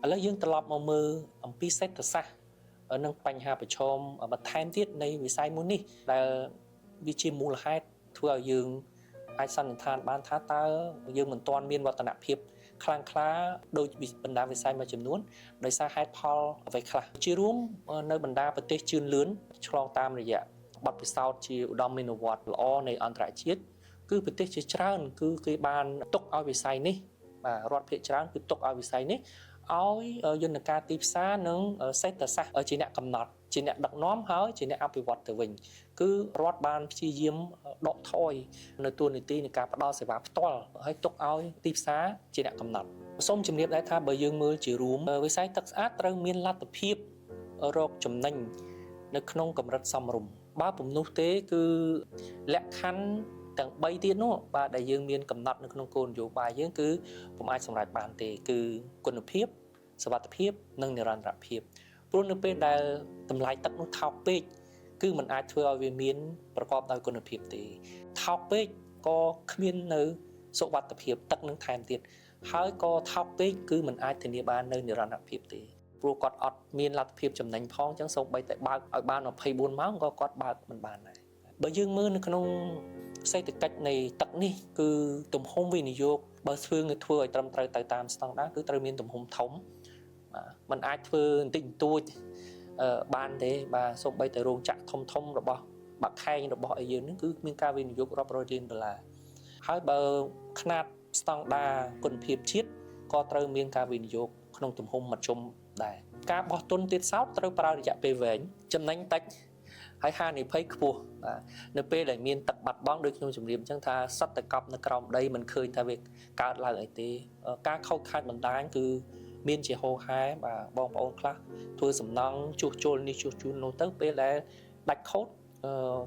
ឥឡូវយើងត្រឡប់មកមើលអំពីសេដ្ឋសាស្ត្រនិងបញ្ហាប្រឈមបន្ថែមទៀតនៃវិស័យមួយនេះដែលវាជាមូលហេតុធ្វើឲ្យយើងអាចសន្និដ្ឋានបានថាតើយើងមិនទាន់មានវឌ្ឍនភាពខ្លាំងក្លាដោយបណ្ដាវិស័យមួយចំនួនដោយសារហេតុផលអ្វីខ្លះជារួមនៅបណ្ដាប្រទេសជឿនលឿនឆ្លងតាមរយៈបទពិសោធន៍ជាឧត្តមមេនវត្តល្អនៃអន្តរជាតិគឺប្រទេសជាច្រើនគឺគេបានទុកឲ្យវិស័យនេះបាទរដ្ឋភាគច្រើនគឺទុកឲ្យវិស័យនេះឲ្យយន្តការទីផ្សារនិងសេដ្ឋសាស្ត្រជាអ្នកកំណត់ជាអ្នកដឹកនាំហើយជាអ្នកអភិវឌ្ឍទៅវិញគឺរដ្ឋបានព្យាយាមដកថយនៅតួនាទីនៃការផ្ដល់សេវាផ្ទាល់ហើយទុកឲ្យទីផ្សារជាអ្នកកំណត់សូមជម្រាបដែរថាបើយើងមើលជារួមវិស័យទឹកស្អាតត្រូវមានលទ្ធភាពរកចំណេញនៅក្នុងកម្រិតសមរម្យបើពុំនោះទេគឺលក្ខខណ្ឌទាំង3ទៀតនោះបាទដែលយើងមានកំណត់នៅក្នុងគោលនយោបាយយើងគឺពុំអាចសម្រេចបានទេគឺគុណភាពសុវត្ថិភាពនិងនិរន្តរភាពព្រោះនៅពេលដែលតម្លៃទឹកនោះថោកពេកគឺมันអាចធ្វើឲ្យវាមានប្រកបដោយគុណភាពទេថោកពេកក៏គ្មាននៅសុវត្ថិភាពទឹកនឹងថែមទៀតហើយក៏ថោកពេកគឺมันអាចធានាបាននៅនិរន្តរភាពទេព្រោះគាត់អត់មានលទ្ធភាពចំណេញផងអញ្ចឹងសូម្បីតែបើកឲ្យបាន24ម៉ោងក៏គាត់បើកមិនបានដែរបើយើងមើលនៅក្នុងសេដ្ឋកិច្ចនៃទឹកនេះគឺទំហំវិនិយោគបើធ្វើធ្វើឲ្យត្រឹមត្រូវទៅតាមស្តង់ដារគឺត្រូវមានទំហំធំបាទมันអាចធ្វើបន្តិចបន្តួចបានទេបាទសូម្បីតែរោងចក្រធំធំរបស់បាក់ខែងរបស់អីយើងនឹងគឺមានការវិនិយោគរាប់រយលានដុល្លារហើយបើខ្នាតស្តង់ដារគុណភាពជាតិក៏ត្រូវមានការវិនិយោគក្នុងទំហំមធ្យមដែរការបោះទុនទៀតសោតត្រូវប្រើរយៈពេលវែងចំណេញតិចហើយហានិភ័យខ្ពស់បាទនៅពេលដែលមានទឹកបាត់បង់ដូចខ្ញុំជម្រាបអញ្ចឹងថាសត្វតកប់នៅក្រោមដីមិនឃើញថាវាកើតឡើងអីទេការខូចខាតបណ្ដាញគឺមានជាហោហែបាទបងប្អូនខ្លះធ្វើសំណង់ជួសជុលនេះជួសជុលនោះទៅពេលដែលដាច់ខូច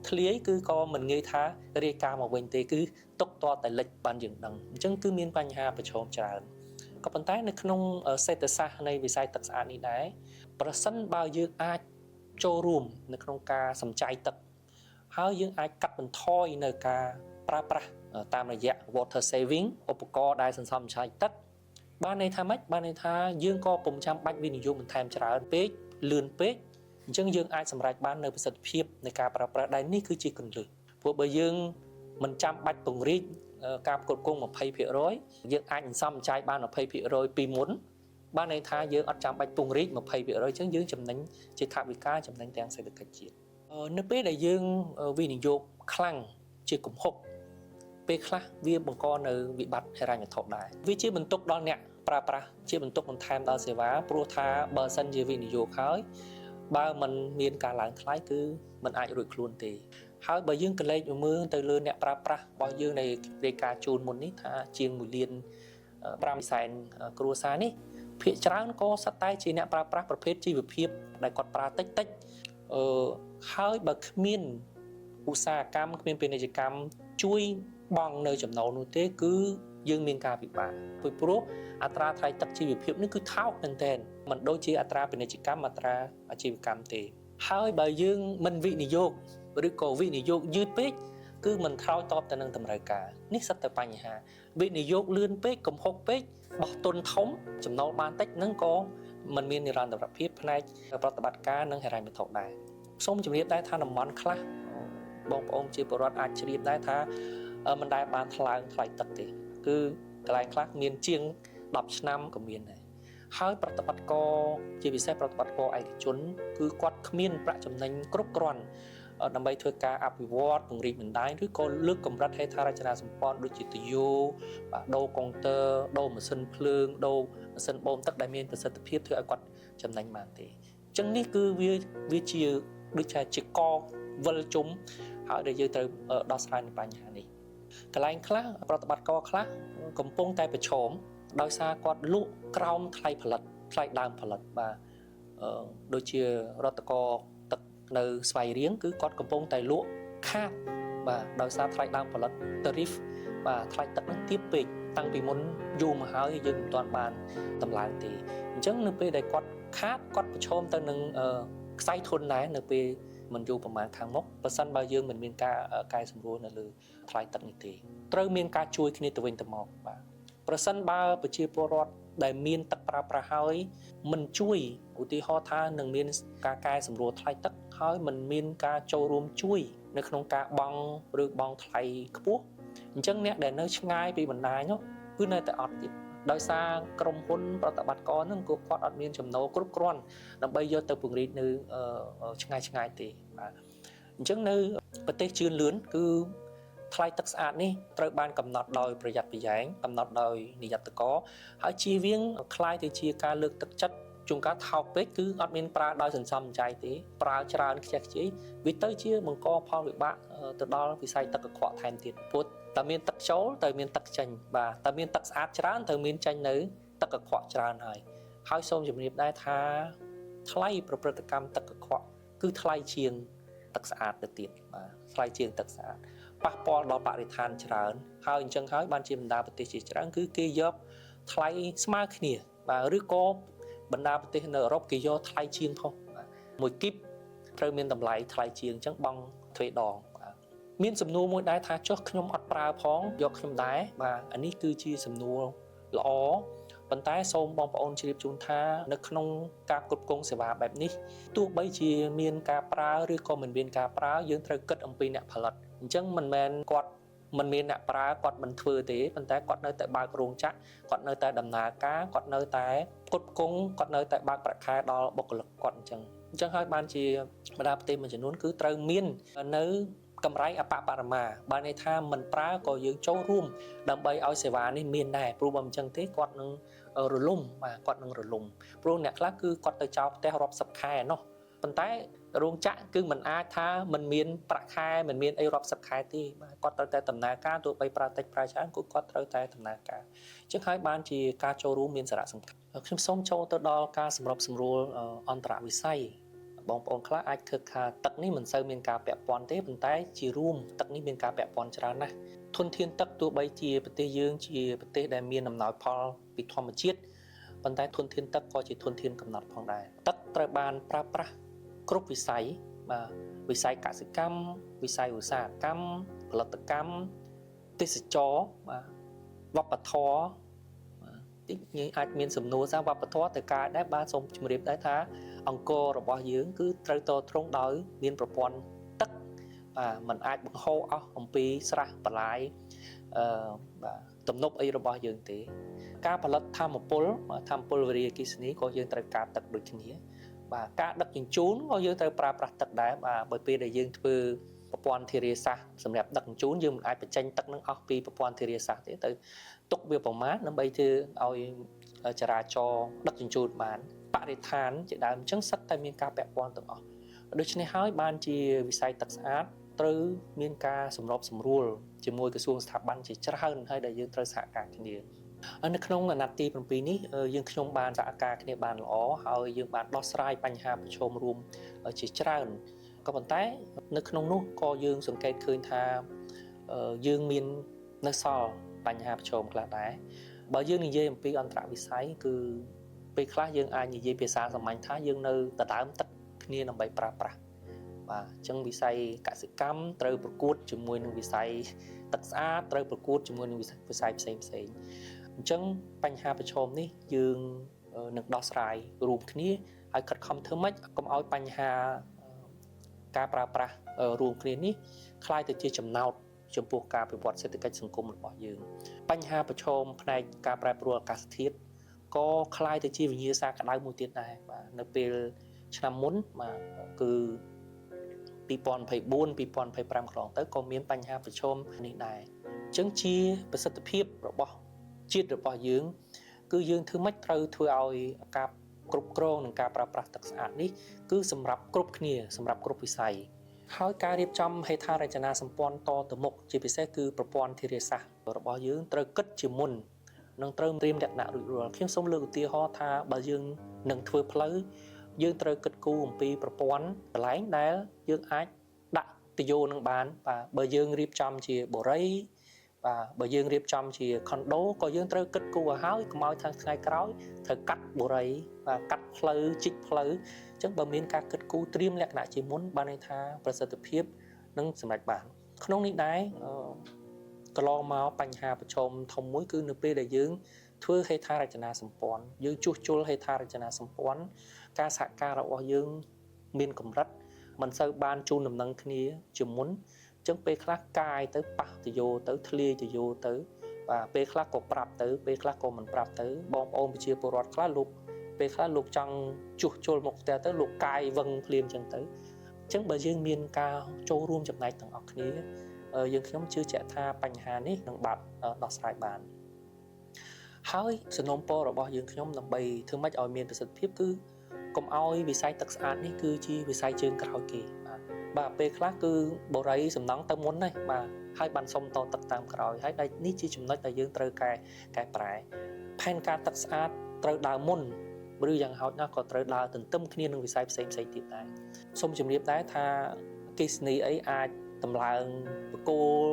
ធ្លាយគឺក៏មិនងាយថារាយការណ៍មកវិញទេគឺទុកតតែលិចបានយើងដឹងអញ្ចឹងគឺមានបញ្ហាប្រឈមច្រើនក៏ប៉ុន្តែនៅក្នុងសេដ្ឋសាស្ត្រនៃវិស័យទឹកស្អាតនេះដែរប្រសិនបើយើងអាចចូលរួមនៅក្នុងការសំចៃទឹកហើយយើងអាចកាត់បន្ថយនៅការប្រើប្រាស់តាមរយៈ water saving ឧបករណ៍ដែលសន្សំសំចៃទឹកបានន័យថាម៉េចបានន័យថាយើងក៏ពុំចាំបាច់វិនិយោគបន្ថែមច្រើនពេកលឿនពេកអញ្ចឹងយើងអាចសម្រេចបាននៅប្រសិទ្ធភាពនៃការប្រើប្រាស់ដែលនេះគឺជាគន្លឹះព្រោះបើយើងមិនចាំបាច់ពង្រីកការផ្គត់ផ្គង់20%យើងអាចសន្សំចាយបាន20%ពីមុនបានន័យថាយើងអត់ចាំបាច់ពង្រីក20%អញ្ចឹងយើងចំណេញជាថវិកាចំណេញទាំងសេដ្ឋកិច្ចជាតិនៅពេលដែលយើងវិនិយោគខ្លាំងជាគំហុកពេលខ្លះវាបង្កនៅវិបត្តិហិរញ្ញវត្ថុដែរវាជាបន្ទុកដល់អ្នកប្រើប្រាស់ជាបន្ទុកបន្ថែមដល់សេវាព្រោះថាបើសិនជាវិនិយោគហើយបើมันមានការឡើងថ្លៃគឺมันអាចរួចខ្លួនទេហើយបើយើងកលេចមើលទៅលើអ្នកប្រើប្រាស់របស់យើងនៃរាយការណ៍ជូនមុននេះថាជាង1លាន5សែនគ្រួសារនេះភាគច្រើនក៏សុទ្ធតែជាអ្នកប្រើប្រាស់ប្រភេទជីវភាពដែលគាត់ប្រើតិចតិចអឺហើយបើគ្មានឧស្សាហកម្មគ្មានពាណិជ្ជកម្មជួយបង់នៅចំណូលនោះទេគឺយើងមានការពិបាកពីព្រោះអត្រាថ្លៃទឹកជីវភាពនេះគឺថោកមែនទែនមិនដូចជាអត្រាពាណិជ្ជកម្មអត្រាអាជីវកម្មទេហើយបើយើងមិនវិនិយោគឬក៏វិនិយោគយឺតពេកគឺមិនឆ្លើយតបទៅនឹងតម្រូវការនេះសិតតែបញ្ហាវិនិយោគលឿនពេកកំហុកពេកបោះទុនធំចំណូលបានតិចនឹងក៏មិនមាននិរន្តរភាពផ្នែកប្រតិបត្តិការនិងហិរញ្ញវត្ថុដែរសូមជម្រាបដែរថាតំបន់ខ្លះបងប្អូនជាពលរដ្ឋអាចជ្រាបដែរថាមិនដែលបានថ្លើងថ្លៃទឹកទេគឺកន្លែងខ្លះមានជាង10ឆ្នាំក៏មានដែរហើយប្រតិបត្តិការជាពិសេសប្រតិបត្តិការឯកជនគឺគាត់គ្មានប្រាក់ចំណេញគ្រប់គ្រាន់ដើម្បីធ្វើការអភិវឌ្ឍពង្រីកបណ្ដាញឬក៏លើកកម្រិតហេដ្ឋារចនាសម្ព័ន្ធដូចជាទុយោបាទដូរកុងទ័រដូរម៉ាស៊ីនភ្លើងដូរម៉ាស៊ីនបូមទឹកដែលមានប្រសិទ្ធភាពធ្វើឲ្យគាត់ចំណេញបានទេអញ្ចឹងនេះគឺវាជាដូចថាជាកវិលជុំហើយដែលយើងត្រូវដោះស្រាយនៅបញ្ហានេះកន្លែងខ្លះប្រតិបត្តិការខ្លះកំពុងតែប្រឈមដោយសារគាត់លក់ក្រោមថ្លៃផលិតថ្លៃដើមផលិតបាទដូចជារដ្ឋកោទឹកនៅស្វាយរៀងគឺគាត់កំពុងតែលក់ខាតបាទដោយសារថ្លៃដើមផលិត tariff បាទថ្លៃទឹកនឹងទាបពេកតាំងពីមុនយូរមកហើយយើងមិនទាន់បានតម្លើងទេអញ្ចឹងនៅពេលដែលគាត់ខាតគាត់ប្រឈមទៅនឹងខ្សែធនដែរនៅពេលមិនយូរប្រហែលខាងមុខបើសិនបើយើងមិនមានការកែសម្រួលនៅលើថ្លៃទឹកនេះទេត្រូវមានការជួយគ្នាទៅវិញទៅមកបាទប្រសិនបើប្រជាពលរដ្ឋ ដែលមានទឹកប្រើប្រាស់ហើយមិនជួយឧទាហរណ៍ថានឹងមានការកែសម្រួលថ្លៃទឹកហើយមិនមានការចូលរួមជួយនៅក្នុងការបង់ឬបង់ថ្លៃខ្ពស់អញ្ចឹងអ្នកដែលនៅឆ្ងាយពីបណ្ដាញនោះគឺនៅតែអត់ទៀតដោយសារក្រុមហ៊ុនប្រតិបត្តិការហ្នឹងគឺគាត់អត់មានចំណូលគ្រប់គ្រាន់ដើម្បីយកទៅពង្រីកនៅឆ្ងាយឆ្ងាយទេបាទអញ្ចឹងនៅប្រទេសជឿនលឿនគឺថ្លៃទឹកស្អាតនេះត្រូវបានកំណត់ដោយប្រយ័ត្នប្រយែងកំណត់ដោយនិយ័តករហើយជៀសវាងក្លាយទៅជាការលើកទឹកចិត្តជួនកាលថោកពេកគឺអត់មានប្រើដោយសន្សំចៃទេប្រើច្រើនខ្ជះខ្ជាយវាទៅជាបង្កផលវិបាកទៅដល់វិស័យទឹកកខ្វក់ថែមទៀតព្រោះតែមានទឹកចូលត្រូវមានទឹកចេញបាទតែមានទឹកស្អាតច្រើនត្រូវមានចេញនៅទឹកកខ្វក់ច្រើនហើយហើយសូមជម្រាបដែរថាថ្លៃប្រព្រឹត្តកម្មទឹកកខ្វក់គឺថ្លៃជាងទឹកស្អាតទៅទៀតបាទថ្លៃជាងទឹកស្អាតប៉ះពាល់ដល់បរិស្ថានច្រើនហើយអញ្ចឹងហើយបានជាបណ្ដាប្រទេសជាច្រើនគឺគេយកថ្លៃស្មើគ្នាបាទឬក៏បណ្ដាប្រទេសនៅអឺរ៉ុបគេយកថ្លៃជាងផងបាទមួយគីបត្រូវមានតម្លៃថ្លៃជាងអញ្ចឹងបង់ទ្វេដងបាទមានសំណួរមួយដែរថាចុះខ្ញុំអត់ប្រើផងយកខ្ញុំដែរបាទអានេះគឺជាសំណួរល្អប៉ុន្តែសូមបងប្អូនជ្រាបជូនថានៅក្នុងការគ្រប់គ្រងសេវាបែបនេះទោះបីជាមានការប្រើឬក៏មិនមានការប្រើយើងត្រូវគិតអំពីអ្នកផលិតអញ្ចឹងមិនមែនគាត់មិនមានអ្នកប្រើគាត់មិនធ្វើទេប៉ុន្តែគាត់នៅតែបើករោងចក្រគាត់នៅតែដំណើរការគាត់នៅតែផ្គត់ផ្គង់គាត់នៅតែបើកប្រាក់ខែដល់បុគ្គលិកគាត់អញ្ចឹងអញ្ចឹងហើយបានជាបណ្ដាប្រទេសមួយចំនួនគឺត្រូវមាននៅកម្រៃអបបរមាបានន័យថាមិនប្រើក៏យើងចូលរួមដើម្បីឲ្យសេវានេះមានដែរព្រោះបើមិនអញ្ចឹងទេគាត់នឹងរលំបាទគាត់នឹងរលំព្រោះអ្នកខ្លះគឺគាត់ទៅចោលផ្ទះរាប់សិបខែណោះប៉ុន្តែរោងចក្រគឺមិនអាចថាមិនមានប្រាក់ខែមិនមានអីរាប់សិបខែទេបាទគាត់ត្រូវតែដំណើរការទោះបីប្រើតិចប្រើច្រើនគឺគាត់ត្រូវតែដំណើរការអញ្ចឹងហើយបានជាការចូលរួមមានសារៈសំខាន់ខ្ញុំសូមចូលទៅដល់ការសម្របសម្រួលអន្តរវិស័យបងប្អូនខ្លះអាចគិតថាទឹកនេះមិនសូវមានការពាក់ព័ន្ធទេប៉ុន្តែជារួមទឹកនេះមានការពាក់ព័ន្ធច្រើនណាស់ធនធានទឹកទោះបីជាប្រទេសយើងជាប្រទេសដែលមានអំណោយផលពីធម្មជាតិប៉ុន្តែធនធានទឹកក៏ជាធនធានកំណត់ផងដែរទឹកត្រូវបានប្រើប្រាស់គ្រប់វិស័យបាទវិស័យកសិកម្មវិស័យឧស្សាហកម្មផលិតកម្មទេសចរបាទវប្បធម៌តិចយើងអាចមានសំណួរថាវប្បធម៌ទៅការដែរបាទសូមជម្រាបដែរថាអង្គររបស់យើងគឺត្រូវតត្រង់ដោយមានប្រព័ន្ធទឹកបាទมันអាចបង្ហូរអស់អំពីស្រះបន្លាយបាទទំនប់អីរបស់យើងទេការផលិតធម្មពលធម្មពលវិរិយអគ្គិសនីក៏យើងត្រូវការទឹកដូចគ្នាបាទការដឹកជញ្ជូនក៏យើងត្រូវប្រើប្រាស់ទឹកដែរបាទបើពេលដែលយើងធ្វើប្រព័ន្ធធារាសាស្ត្រសម្រាប់ដឹកជញ្ជូនយើងមិនអាចបញ្ចេញទឹកនឹងអស់ពីប្រព័ន្ធធារាសាស្ត្រទេទៅទុកវាប្រមាណដើម្បីធ្វើឲ្យចរាចរណ៍ដឹកជញ្ជូនបានបរិស្ថានជាដើមអញ្ចឹងសិតតែមានការពាក់ព័ន្ធទាំងអស់ដូច្នេះហើយបានជាវិស័យទឹកស្អាតត្រូវមានការសម្របសម្រួលជាមួយក្រសួងស្ថាប័នជាច្រើនហើយដែលយើងត្រូវសហការគ្នានៅក្នុងអាណត្តិទី7នេះយើងខ្ញុំបានសហការគ្នាបានល្អហើយយើងបានដោះស្រាយបញ្ហាប្រឈមរួមជាច្រើនក៏ប៉ុន្តែនៅក្នុងនោះក៏យើងសង្កេតឃើញថាយើងមាននៅសល់បញ្ហាប្រឈមខ្លះដែរបើយើងនិយាយអំពីអន្តរវិស័យគឺពេលខ្លះយើងអាចនិយាយភាសាសាមញ្ញថាយើងនៅដដើមទឹកគ្នាដើម្បីប្រើប្រាស់បាទអញ្ចឹងវិស័យកសិកម្មត្រូវប្រកួតជាមួយនឹងវិស័យទឹកស្អាតត្រូវប្រកួតជាមួយនឹងវិស័យផ្សេងផ្សេងអញ្ចឹងបញ្ហាប្រឈមនេះយើងនឹងដោះស្រាយរួមគ្នាហើយខិតខំធ្វើម៉េចកុំឲ្យបញ្ហាការប្រើប្រាស់រួមគ្នានេះក្លាយទៅជាចំណោទចំពោះការពិវត្តសេដ្ឋកិច្ចសង្គមរបស់យើងបញ្ហាប្រឈមផ្នែកការប្រែប្រួលអាកាសធាតុក៏ក្លាយទៅជាវិញ្ញាសាក្តៅមួយទៀតដែរបាទនៅពេលឆ្នាំមុនបាទគឺ2024 2025កន្លងទៅក៏មានបញ្ហាប្រឈមនេះដែរអញ្ចឹងជាប្រសិទ្ធភាពរបស់ជាតិរបស់យើងគឺយើងធ្វើម៉េចត្រូវធ្វើឲ្យការគ្រប់គ្រងនិងការប្រើប្រាស់ទឹកស្អាតនេះគឺសម្រាប់គ្រប់គ្នាសម្រាប់គ្រប់វិស័យហើយការរៀបចំហេដ្ឋារចនាសម្ព័ន្ធតទៅមុខជាពិសេសគឺប្រព័ន្ធធារាសាស្ត្ររបស់យើងត្រូវគិតជាមុននិងត្រូវត្រៀមលក្ខណៈរួចរាល់ខ្ញុំសូមលើកឧទាហរណ៍ថាបើយើងនឹងធ្វើផ្លូវយើងត្រូវគិតគូរអំពីប្រព័ន្ធកន្លែងដែលយើងអាចដាក់ទយោនឹងបានបាទបើយើងរៀបចំជាបុរីបាទបើយើងរៀបចំជាខុនដូក៏យើងត្រូវគិតគូរឲ្យហើយកុំឲ្យថាថ្ងៃក្រោយត្រូវកាត់បុរីបាទកាត់ផ្លូវជីកផ្លូវអញ្ចឹងបើមានការគិតគូរត្រៀមលក្ខណៈជាមុនបានន័យថាប្រសិទ្ធភាពនឹងសម្រេចបានក្នុងនេះដែរកន្លងមកបញ្ហាប្រឈមធំមួយគឺនៅពេលដែលយើង ធ្វើហេដ្ឋារចនាសម្ព័ន្ធយើងជួសជុលហេដ្ឋារចនាសម្ព័ន្ធការសហការរបស់យើងមានកម្រិតមិនសូវបានជូនដំណឹងគ្នាជាមុនអញ្ចឹងពេលខ្លះកាយទៅប៉ះទយោទៅធ្លាយទយោទៅបាទពេលខ្លះក៏ប្រាប់ទៅពេលខ្លះក៏មិនប្រាប់ទៅបងប្អូនប្រជាពលរដ្ឋខ្លះលោកពេលខ្លះលោកចង់ជួសជុលមុខផ្ទះទៅលោកកាយវឹងភ្លាមអញ្ចឹងទៅអញ្ចឹងបើយើងមានការចូលរួមចំណែកទាំងអស់គ្នាយើងខ្ញុំជឿជាក់ថាបញ្ហានេះនឹងបាត់ដោះស្រាយបានហើយសំណូមពររបស់យើងខ្ញុំដើម្បីធ្វើម៉េចឲ្យមានប្រសិទ្ធភាពគឺកុំឲ្យវិស័យទឹកស្អាតនេះគឺជាវិស័យជើងក្រោយគេបាទបាទពេលខ្លះគឺបរិយសំណង់ទៅមុនហើយបាទហើយបានសុំតទឹកតាមក្រោយហើយដែលនេះជាចំណុចដែលយើងត្រូវកែកែប្រែផែនការទឹកស្អាតត្រូវដើរមុនឬយ៉ាងហោចណាស់ក៏ត្រូវដើរទន្ទឹមគ្នានឹងវិស័យផ្សេងផ្សេងទៀតដែរសូមជម្រាបដែរថាអគ្គិសនីអីអាចតម្លើងបកគោល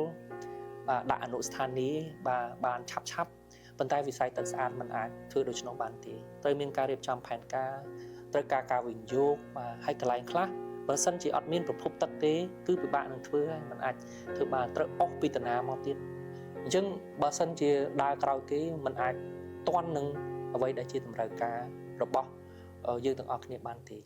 បាទដាក់អនុស្ថានីយ៍បាទបានឆាប់ឆាប់ប៉ុន្តែវិស័យទឹកស្អាតមិនអាចធ្វើដូច្នោះបានទេត្រូវមានការរៀបចំផែនការត្រូវការការវិនិយោគបាទហើយកន្លែងខ្លះបើសិនជាអត់មានប្រភពទឹកទេគឺពិបាកនឹងធ្វើហើយมันអាចធ្វើបានត្រូវអស់ពីតាណាមកទៀតអញ្ចឹងបើសិនជាដើរក្រោយគេมันអាចទាន់នឹងអ្វីដែលជាតម្រូវការរបស់យើងទាំងអស់គ្នាបានទេ។